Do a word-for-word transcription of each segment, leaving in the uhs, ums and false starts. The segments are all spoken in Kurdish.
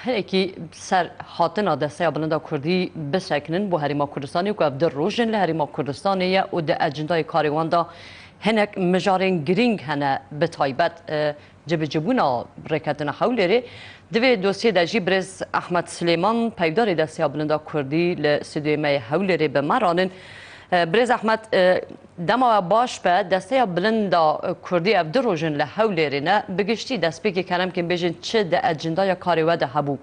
hinekî ser hatina Desteya Bilind a Kurdî bisekinin bo Herêma Kurdistanê, ku ev du roj in li Herêma Kurdistanê ye û di ecindayê karê wan de hinek mijarên girîng hene, bi taybet, e, cibicîbûna Rêkeftina Hewlêrê. Di vê dosyê de jî birêz Ehmed Silêman, peyvdarê Desteya Bilind a Kurdî li stûdyoyê me yê Hewlêrê bi me ranin. E, birêz Ehmed, e, dema we baş be, Desteya Bilind a Kurdî ev du roj in li Hewlêrê ne. Bi giştî destpêkê kerem kên bêjin çi di ecindaya karê we de hebû?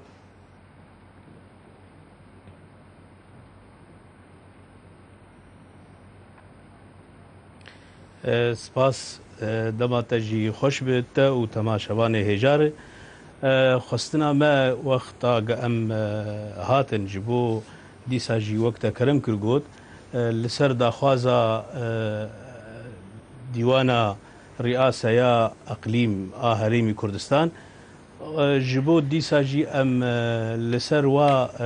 E, spas, e, dema te jî xweş bi te û temaşevanê hêja re. E, xwestina me wexta ge em, e, hatin ji bo dîsa jî wek te kerem kir got, e, li ser daxwaza, e, Dîwana Rîaseya Eqlîm a Herêmî Kurdistan, e, ji bo dîsa jî em, e, li ser wa, e,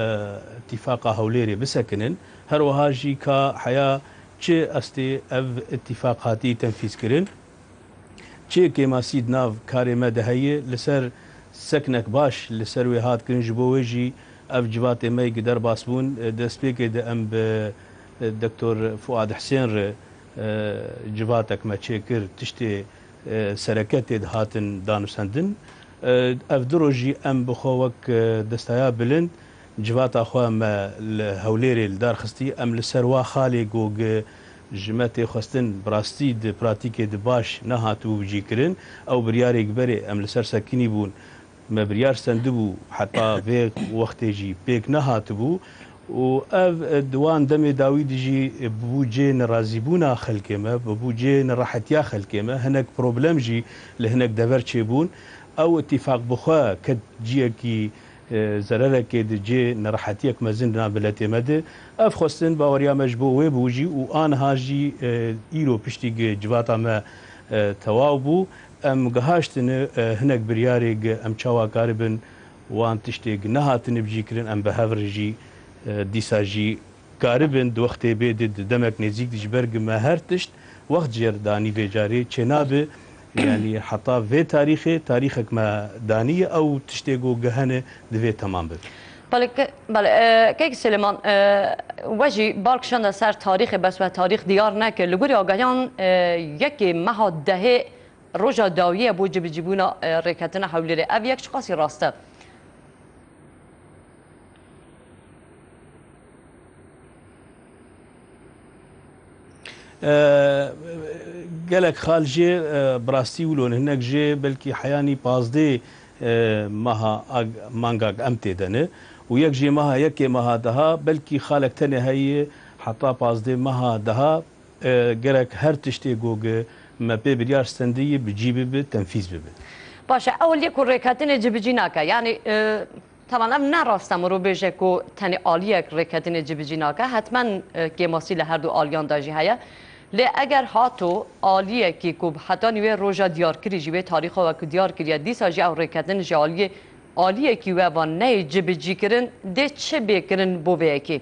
îtîfaqa Hewlêrê bisekinin. Her wiha jî ka heya çi estê ev îtîfaq hatî tenfîzkirin, çi kêmasî di nav karê me de heye, li ser seknek baş li ser wê hat kirin, ji bo wê jî ev civatê me yê ki derbas bûn, e, destpêkê de em bi, e, Doktor Fuad Husên re, e, civatek me çêkir, tiştê, e, sereke tê dihatin danûsendin. E, ev du roj jî em bi xwe wek, e, Desteya Bilind civata xwe me li Hewlêrê li dar xistî. Em li ser wa xalê ku gi ji me tê xwestin, bi rastî di pratîkê de baş nehatibû bicîkirin. Ew biryarê gi berê em li ser sekinî bûn. Me biryar stendibû, heta vê wextê jî pêk nehatibû û ev, e, di wan demê dawî de jî, e, bû cê nerazîbûna xelkê me, bû cê nerehetiya xelkê me. Hinek problem jî li hinek dever çêbûn. Ew îtîfaq bi xwe ket ciyekî, e, zererekê di cê nerehetiyek mezin di nav miletê me de. Ev xwestin baweriya me ji bo wê bû jî û aniha jî, e, îro piştî gi civata me, e, tewaw bû. Em gihaştine, e, hinek biryarê gi em çawa karibin wan tiştê gi nehatine bicîkirin, em bi hev re jî, e, dîsa jî karibin di wextê bê di, di demek nêzîk de ji ber gi me her tişt wext jê re danî vê carê çênabe. Yanî heta vê tarîxê, tarîxek me danî ye, ew tiştê ku gi hene divê temam bibe. Belê ke-, belê, e, kek Silêman, e, we jî bar kişande ser tarîxê, bes we tarîx diyar nekir. Li gorî agahiyan, e, yekê meha dehê roja dawiyê ye bo cibicîbûna, e, Rêkeftina Hewlêrê. Ev yek çiqasî rast e? E, gelek xal jê, e, bi rastî wilo ne, hinek jê belkî heyanî pazdeh, e, meha ag-, manga em tê de ne û yek jê meha yekê meha deha, belkî xalek tenê heye heta pazdeh meha deha. E, gerek her tiştê ku gi me pê biryar stendiyî bi cî bibe, tenfîz bibe. Baş e, ew aliyê ku rêketinê cibicî nake. Yanî, e, teban ev ne rast e mirov bêje ku tenê aliyek rêketinê cibicî nake. Hetmen, e, kêmasî li her du aliyan de jî heye. Lê eger hato aliyekî ku hetanî wê roja diyarkirî jî, wê tarîxa we ku diyar kiriye, dîsa jî ew rêketin ji aliyê aliyekî we ve neyê cibicîkirin, dê çi bê kirin bo vê yekê?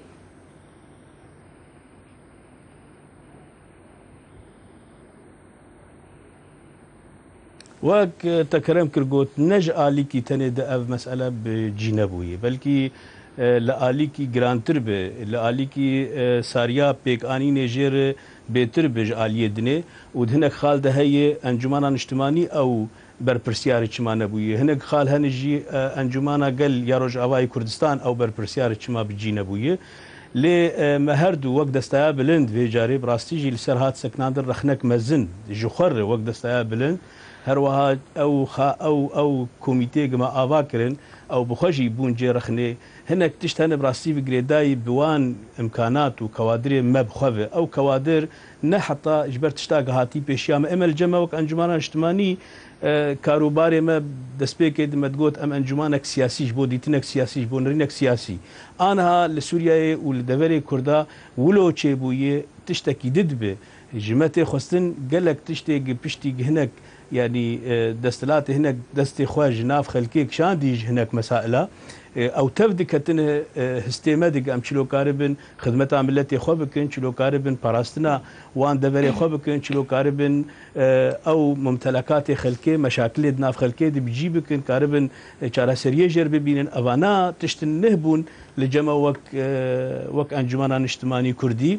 Wek, e, te kerem kir got, ne ji alîkî tenê de ev mesele bi cî nebûye. Belkî, e, li alîkî girantir be, li alîkî, e, sariya pêkanînê jê re bêtir be ji aliyê dinê û di hinek xal de heye Encûmena Niştimanî ew berpirsiyarê çima nebûye. Hinek xal hene jî, e, Encûmena Gel ya Rojavayê Kurdistan ew berpirsiyarê çima bi cî nebûye. Lê, e, me her du wek Desteya Bilind vê carê bi rastî jî li ser hat sekinandin rexnek mezin ji xwe re wek Desteya Bilind. Her wiha ew xa-, ew, ew komîteyê me ava kirin, ew bi xwe jî bûn cê rexnê. Hinek tişt hene bi rastî bi girêdayî bi wan imkanat û kewadirê me bi xwe ve. Ew kewadir ne heta ji ber tişta gihatî pêşiya me. Ê me li cem me wek Encûmena Niştimanî, e, karûbarê me destpêkê di me digot, em encûmanek siyasî ji bo dîtinek siyasî, ji bo nirînek siyasî. Aniha li Sûriyeyê û li deverê Kurda wilo çêbûye, tiştekî di dibe. Ji me tê xwestin gelek tiştê gi piştî gi hinek Yanî, e, desthilatê hinek destê xwe ji nav xelkê kişandî ji hinek mesaila. E, ew tev diketine, e, histê me dike em çilo karibin xidmeta miletê xwe bikin, çilo karibin parastina wan deverê xwe bikin, çilo karibin, e, ew mumtelekatê xelkê, meşakilê di nav xelkê de bi cî bikin, karibin, e, çareseriyê jêr bibînin. Evana tiştin neh bûn li cem me wek, e, wek Encumena Niştimanî Kurdî.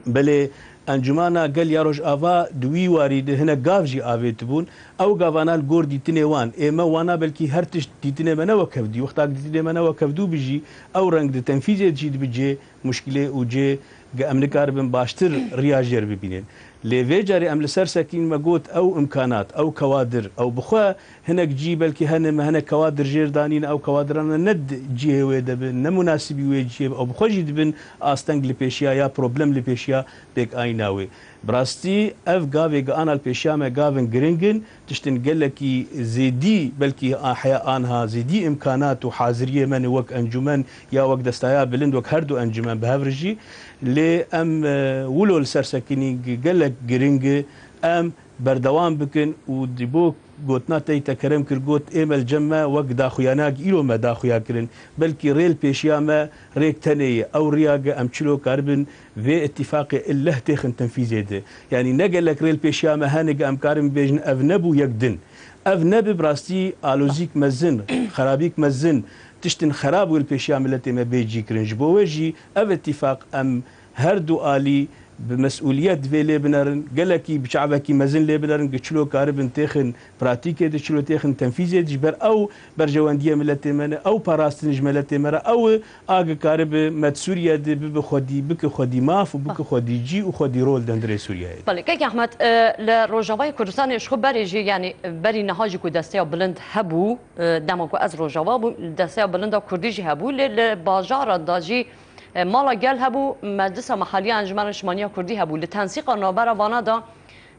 Belê Encumana Gel ya Rojava di wî warî de hinek gav jî avêtibûn. Ew gavana li gor dîtinê wan, ê me wana belkî her tişt dîtinê me ne wek hevdî. Wexta dîtinê me ne wek hevdû bi jî, ew reng di tenfîzê de jî dibi cê muşkilê û cê ge em nikaribin baştir riya jêr bibînin. Lê vê carê em li ser sekîn me got ew imkanat, ew kewadir, ew bi xwe hinek cî belkî hene me hinek kewadir jêr danîne, ew kewadirane ne di cihê wê de bin, ne munasibî wê cihê bin, ew bi xwe jî dibin asteng li pêşiya ya problem li pêşiya pêkayîna wê. Bi rastî ev gavê ge ana li pêşiya me gavin giring in, tiştin gelekî zêdî, belkî a heya anha zêdî imkanat û haziriyê me ne wek encûmen ya wek destaya bilind, wek her du encûmen bi hev re jî. Lê em, e, wilo li ser sekinî gelek giring e, em berdewam bikin û di bo gotina te yî te kerem kir, got, ê me li cem me wek daxuyanak îro me daxuya kirin. Belkî rê li pêşiya me rêk tenê ye. Ew riya ge em çilo karibin vê îtîfaqê illeh têxin tenfîzê de. Yanî ne gelek rê li pêşiya me hene ge em karin bêjin ev nebû yek din. Ev nebi bi rastî alozîk mezin, xerabîk mezin, tiştin xerab wê li pêşiya miletê me bê cî kirin. Ji bo wê jî ev îtîfaq em her du alî bi mesûliyet divê lê binerin, gelekî bi çavekî mezin lê binerin, gi çilo karibin têxin pratîkê de, çilo têxin tenfîzê de, ji ber ew berjewendiyê miletê me ne, ew parastin ji miletê me re, ew a gi karibi me di Sûriye de bibe xwedî, bike xwedî maf û bike xwedî cî û xwedî rol di hundirê Sûriyeyê de. Belê, Kek Ehmed, e, li Rojavayê Kurdistanê ji xwe berê jî, yanî berî niha jî ku desteya bilind hebû, e, dema ku ez Rojava bûm, desteya bilinda Kurdî jî hebû, lê li bajaran da jî, e, mala gel hebû, meclisa mehaliya Encûmena Niştimaniya Kurdî hebû. Li tensîqa navbera vana da,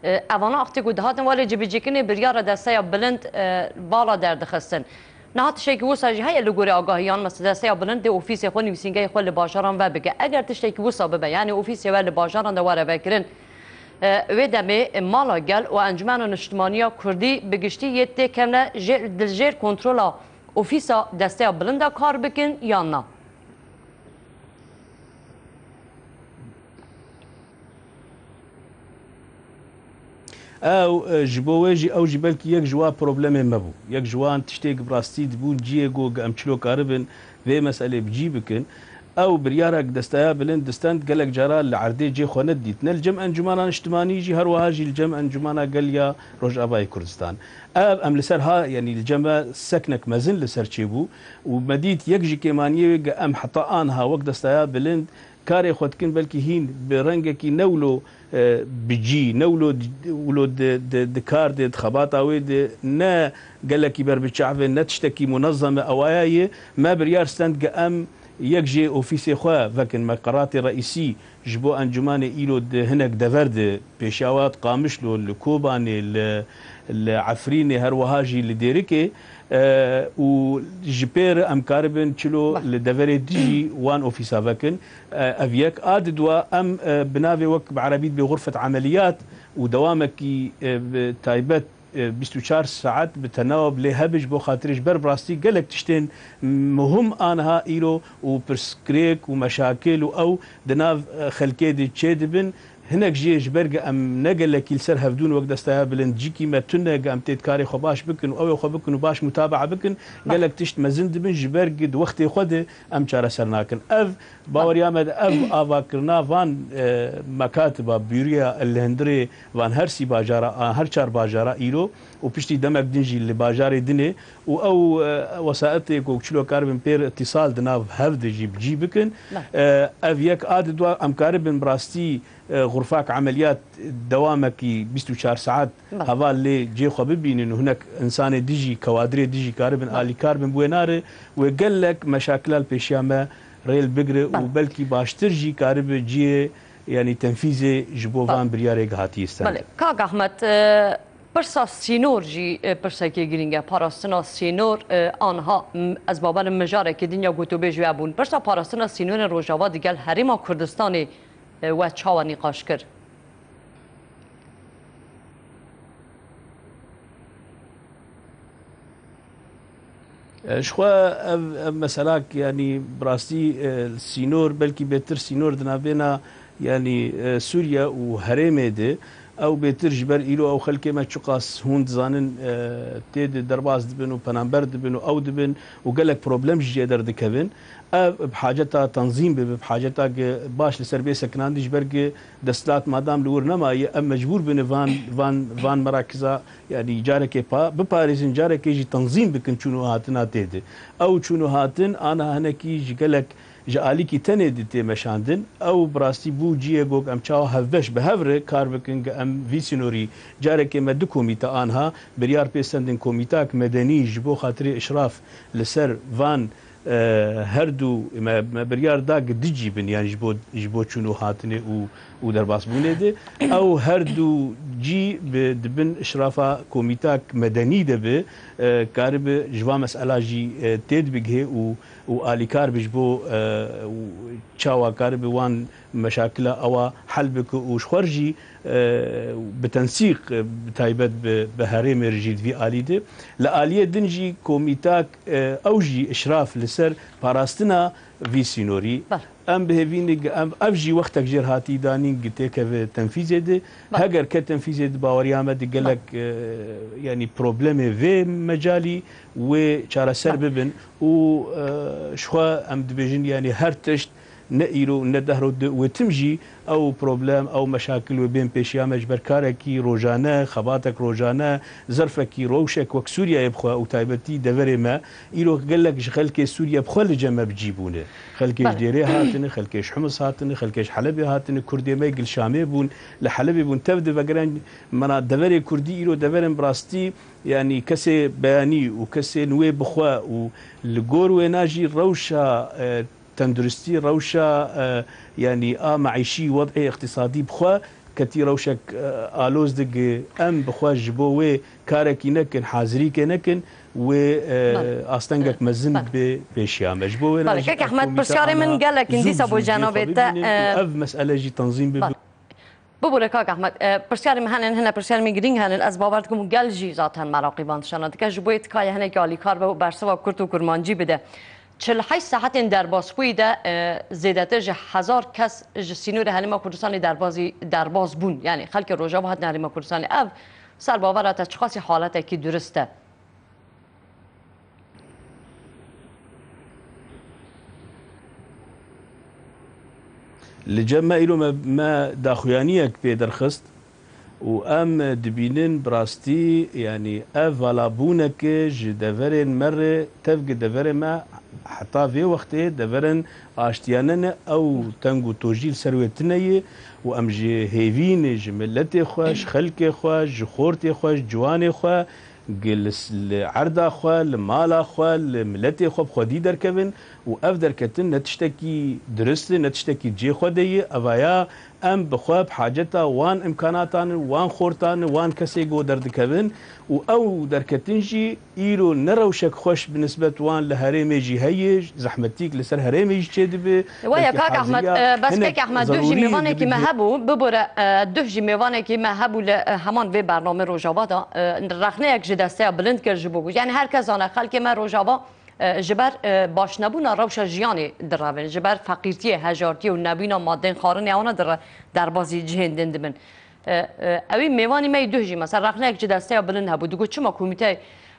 e, evana wextê ku dihatin welê cibicîkinê biryara desteya bilind, e, bala derdixistin. Niha tiştekî wisa jî heye li gorî agahiyan, mesela desteya bilind dê ofîsê xwe, nivîsîngehê xwe li bajaran vebike. Eger tiştekî wisa bibe, yanî ofîsê we li bajaran de were vekirin, e, wê demê, e, mala gel û Encûmena Niştimaniya Kurdî bi giştî yê têkevne jê-, di jêr kontrola ofîsa desteya bilind de kar bikin yan na? Ew, e, ji bo wê jî, ew jî belkî yek ji wan problemê me bû. Yek ji wan tiştê ku bi rastî dibûn cihê ku em çilo karibin vê meselê bi cî bikin. Ew biryarek desteya bilind distend gelek cara li erdê cê xwe nedît. Ne li cem Encûmena Niştimanî jî, her wiha jî li cem Encûmena Gel ya Rojavayê Kurdistan. Ev em li ser ha, yanî li cem me seknek mezin li ser çêbû û me dît yek ji kêmaniyê wê ge em heta anha wek desteya bilind karê xwe dikin, belkî hîn bi rengekî ne wilo, e, bi cî, ne wilo, wilo di, di, di kar de, di xebata wê de ne gelekî ber bi çav e, ne tiştekî munezem e, ewaya ye. Me biryar stend ge em yek jê ofîsê xwe vekin, meqeratê reîsî ji bo encûmanê îro di hinek dever de, pêşiya we di Qamişlo, li Kobanê, li, li Efrînê, her wiha jî li Dêrikê, e, û ji pê re em karibin çilo Beh. li deverê dijî wan ofîsa vekin. E, ev yek. A di dua em, e, bi navê wek bi erebî dibê xurfet emeliyat û dewamekî, e, bi taybet, e, bîst û çar saet bi tenawa bi lê hebin ji bo xatirê ji ber bi rastî gelek tiştên muhim aniha îro û pirsgirêk û meşakil û ew di nav, e, xelkê de çê dibin. Hinek jê ji ber ge em ne gelekî li ser hevdûn wek desteya bilind cîkî me tune ge em tê di karê xwe baş bikin û ew ê xwe bikin û baş mutabaa bikin, Baş. gelek tişt mezin dibin ji ber ge di wextê xwe de em çareser nakin. Ev baweriya me de ev avakirina van, e, mekatiba bûriya li hundirê van her sî bajara, a, her çar bajara îro û piştî demek din jî li bajarê dinê û ew, e, wesaetê ku çilo karibin pêr îtîsal di nav hev de jî bi cî bikin. Beh. E, ev yek a di dua em karibin bi rastî, e, xurfak emeliyat dewamekî bîst û çar saet Beh. heval lê cê xwe bibînin û hinek insanê dijî, kewadirê dijî karibin Beh. alîkar bin bi wê nare wê gelek meşakila li pêşiya me rêl bigire û Beh. belkî baştir jî karibe cihê, yanî tenfîzê ji bo Beh. van biryarê ge hatiye stend. Belê. Kak Ahmet, e, pirsa sînor jî, e, pirsekê girîng e. Parastina sînor, e, anha, m-, ez bawerim mijarekî din ya gotûbêj wê bûn. Pirsa parastina sînorên Rojava digel Herêma Kurdistanê, e, we çawa nîqaş kir? E, ji xwe ev, ev meselak, yanî bi rastî, e, sînor, belkî bêtir sînor di navbêna, yanî, e, Sûriye û herêmê de, ew bêtir ji ber îro ew xelkê me çiqas hûn dizanin, e, tê de derbas dibin û penamber dibin û ew dibin û gelek problem ji cê derdikevin. Ev bi haceta tenzîm bibe, bi haceta ki baş li ser bê sekinandî, ji ber ki desthilat madam li wir nemaye, em mecbûr bine van, van, van merakiza, yanî carekê pa-, biparêzin, carekê jî tenzîm bikin çûn û hatina tê de. Ew çûn û hatin ana hinekî ji gelek, ji alîkî tenê de tê meşandin. Ew bi rastî bû cihê ku em çawa hevbeş bi hev re kar bikin, ku em vî sînorî, carekê me du komîte anha biryar pê sendin, komîtak medenî ji bo xatirê işraf li ser van, e, her du me, me biryar da ku du cî bin, yanî ji bo, ji bo çûn û hatinê û, û derbasbûnê de. Ew her du cî bi, di bin işrafa komîtak medenî de bi, e, karibi ji va mesela jî, e, têd bigihê û, û alîkar bi ji bo, e, û çawa karibi wan meşakila ewa hel bike û ji xwe jî, e, bi tensîq, e, bi taybet bi, bi herêmê re jî di vî alî de. Li aliyê din jî komîtak, e, ew jî işraf li ser parastina vî sînorî. Bele. Em bi hêvî ne, em, ev jî wextek jêr hatî danîn ki têkeve tenfîzê de. Bele. Heger ke tenfîzê de, baweriya me di gelek, Bele. e, yanî problemê vê mecalî wê çareser Bele. bibin û, e, ji xwe em dibêjin, yanî her tişt ne îro û ne deh roj di wê tim jî ew problem, ew meşakil wê bên pêşiya me ji ber karekî rojane, xebatek rojane, zerfekî, rewşek wek Sûriyeyê bi xwe û taybetî deverê me, îro gelek ji xelkê Sûriye bi xwe li cem me bi cî bûne. Xelkê ji Belê. Dêrê hatine, xelkê ji Himis hatine, xelkê ji Helebê hatine, Kurdê me gil Şamê bûn, li Helebê bûn. Tev de vegerin, mena deverê Kurdî îro deverên bi rastî, yanî kesê beyanî û kesên wê bi xwe û li gor wêna jî rewşa, e, tenduristî, rewşa, e, yanî a meîşî, wed'ê îqtîsadî bi xwe ketî rewşek, e, aloz digi. Em bi xwe ji bo wê karekî nekin, hazirîkê nekin, wê, e, Bele. astengek mezin Bele. bê pêşiya me. Ji bo wê Bele, jî Kek ev Ehmed, komîte pirsyarê min ana gelek zû dîsa bo zû cihê xwe cenabê te, bibînin û e, ev mesele jî tenzîm bibe. Bele. Bibûre kak Ehmed, e, pirsyarê min henin, hine pirsyarê min girîng henin. Ez bawer dikim û gel jî zaten meraqî van tiştana dike. Ji bo yê tikayê hinekî alîkar be û bersiva Kurd û Kurmancî bide. Çil heşt saetên derbasbûyî de, e, zêdetir ji hezar kes ji sînorê Herêma Kurdistanê derbazî, derbas bûn. Yanî xelkê Rojava hatin Herêma Kurdistanê. Ev ser bavera te çiqasî haletekî durist e? Li cem me îro me, me daxuyaniyek pê derxist û em dibînin bi rastî, yanî ev valabûneke ji deverên me re, tevgi deverê me heta vê wextê deverên aştiyane ne, ew teng û tojî li ser wê tune ye û em ji hêvî ne ji miletê xwe, ji xelkê xwe, ji xortê xwe, ji ciwanê xwe, Gi li s-, li erda xwe, li mala xwe, li miletê xwe bi xwedî derkevin û ev derketin ne tiştekî dirist e, ne tiştekî cihê xwe de ye. Evaya em bi xwe bi haceta wan îmkanatan in, wan xortan in, wan kesê go derdikevin û ew derketin jî îro ne rewşek xweş bi nisbet wan li herêmê jî heye, zehmetîk li ser herêmê jî çêdibe. Waya Belkî kak Ehmed, haziriya e, bes hinek kek Ehmed, duh jî zerûrî mêvanekî me dibînin. Hebû, bibore, e, duh jî mêvanekî me hebû li, e, heman vê bername Rojava de, e, rexneyek ji desteya bilind kir ji bo ku, yanî her kes zane xelkê me Rojava, e, ji ber, e, başnebûna rewşa jiyanê direvin, ji ber feqîrtiyê, hejartiyê û nebîna madeyên xwarinê ewana dire-, derbazî cihên din dibin. E, e, ewî mêvanî me yî duh jî, mesela rexneyek ji desteya bilind hebû, digot çima komîteyê,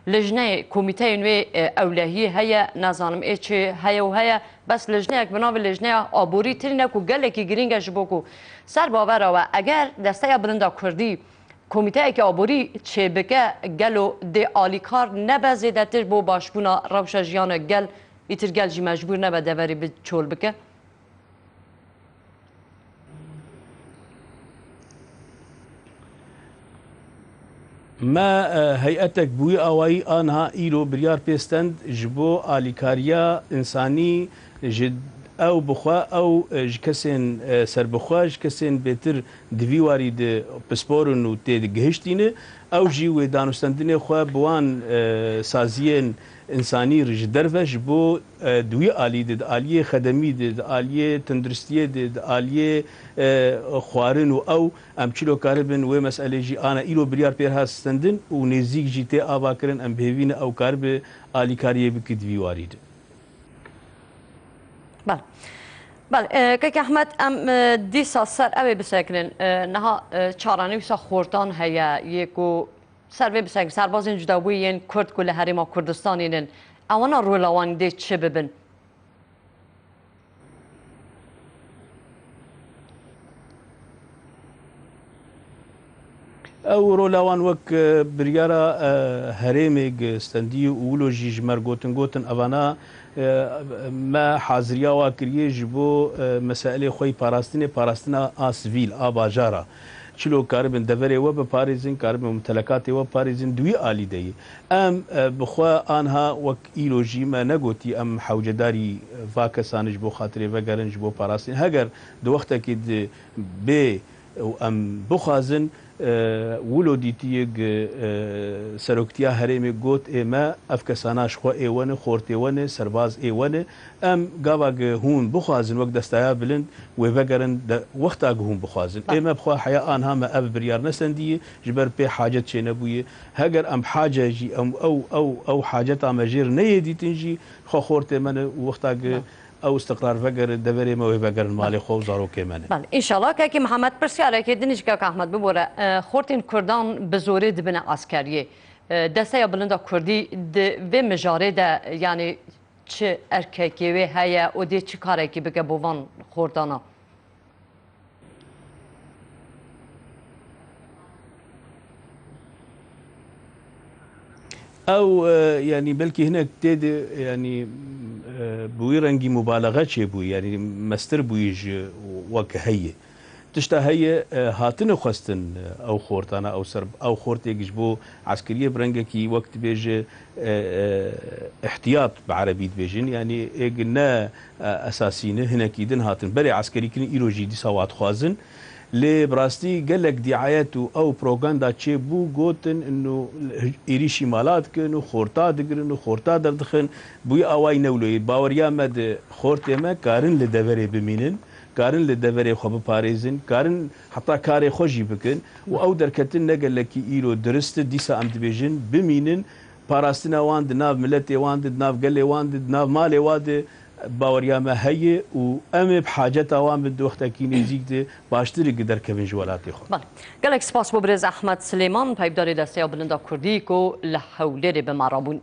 lijneyê, komîteyên wê, e, ewlehiyê heye, nazanim ê çi heye û heye, bes lijneyek bi navê lijneya aborî tirî ne ku gelekî girîng e ji bo ku ser bavera we eger desteya bilind a kurdî komîteyeke aborî çêbike, gelo dê alîkar nebe zêdetir bo başbûna rewşa jiyana gel, îtir gel jî mecbûr nebe deverê bi çol bike? Me, e, heyetek bi wî awayî aniha îro biryar pê stend ji bo alîkariya însanî ji ew bi xwe, ew, e, ji kesên, e, serbixwe, ji kesên bêtir di vî warî de pispor in û tê de gihiştî ne. Ew jî wê danûstendinê xwe bi wan, e, saziyên Însanî ji derve ji bo, e, di wî alî de, di aliyê xedemî de, di aliyê tenduristiyê de, di aliyê, e, xwarin û ew, em çilo karibin wê meselê jî ana îro biryar pê re hat stendin û nêzîk jî tê ava kirin, em bi hêvî ne ew karibe alîkariyê bike di vî warî de. Bel. Bel, e, Kek Ehmed, em, e, dîsa ser ew ê bisekinin. E, niha, e, çaranivîsa xortan heye, yê ku ser vê bisekinin, serbazên cudabûyî yên Kurd ku li Herêma Kurdistanê nin, ewana rola wan dê çi bibin? Ew rola wan wek, e, biryara, e, herêmê gi stendî û wilo jî ji me re gotin, gotin evana, e, me haziriya wa kiriye ji bo, e, meselê xwe yî parastinê, parastina a sivîl, a bajara. Çilo karibin deverê we biparêzin, karibin mutelekatê we biparêzin, di wî alî de yî. Em, e, bi xwe anha wek îro jî me negotî em hewcedarî va kesan ji bo xatirê vegerin, ji bo parastin. Heger di wextekî di bê û em bixwazin, e, wilo dîtiyê gi, e, seroktiya herêmê got, ê me ev kesana ji xwe ê we ne, xortê we ne, serbaz ê we ne. Em gava gi hûn bixwazin wek destaya bilind wê vegerin de, wexta gi hûn bixwazin. Ê me bi xwe heya anha me ev biryar nesendiye, ji ber pê hacet çênebûye. Heger em hace jî em ew, ew, ew haceta me jê re neyê dîtin jî, xwe xortê me ne û wexta gi ew istiqrar vegerin, deverê me wê vegerin malê xwe û zarokê me ne. Bel, înşallah. Kekî Mihemed, pirsyareke din jî kek Ehmed bibore, e, xortên Kurdan bi zorê dibine eskeriyê. E, Desteya Bilinda Kurdî di vê mijarê de, yanî çi erkekê wê heye û dê çi karekî bike bo van xortana? Ew, e, yanî belkî hinek tê de, yanî, e, bi wî rengî mubalexe çêbûyî, yanî mestir bûyî ji wek heye. Tişta heye, e, hatine xwestin, e, ew xortana, ew ser, ew xortêk ji bo eskeriyê bi rengekî wek dibêje, e, e, ihtiyat bi erebî dibêjin, yanî êk ne, e, esasî ne, hinekî din hatin. Berê eskerîkirin îro jî dîsa wa dixwazin. Lê bi rastî gelek dîayet û ew propaganda çêbû, gotin ino êrîşî mala dikin û xorta digirin û xorta derdixin. Bi wî awayî ne wilo ye. Baweriya me di xortê me karin li deverê bimînin, karin li deverê xwe biparêzin, karin heta karê xwe jî bikin û ew derketin ne gelekî îro dirist e, dîsa em dibêjin bimînin, parastina wan di nav miletê wan de, di nav gelê wan de, di nav malê wan de, baweriya me heye û em ê bi haceta wan bin di wextekî nêzîk de baştir gi derkevin ji welatê xwe. Bale. Gelek spas bo birêz Ehmed Silêman, peyvdarê Desteya Bilind a Kurdî ku li Hewlêrê bi me re bûn.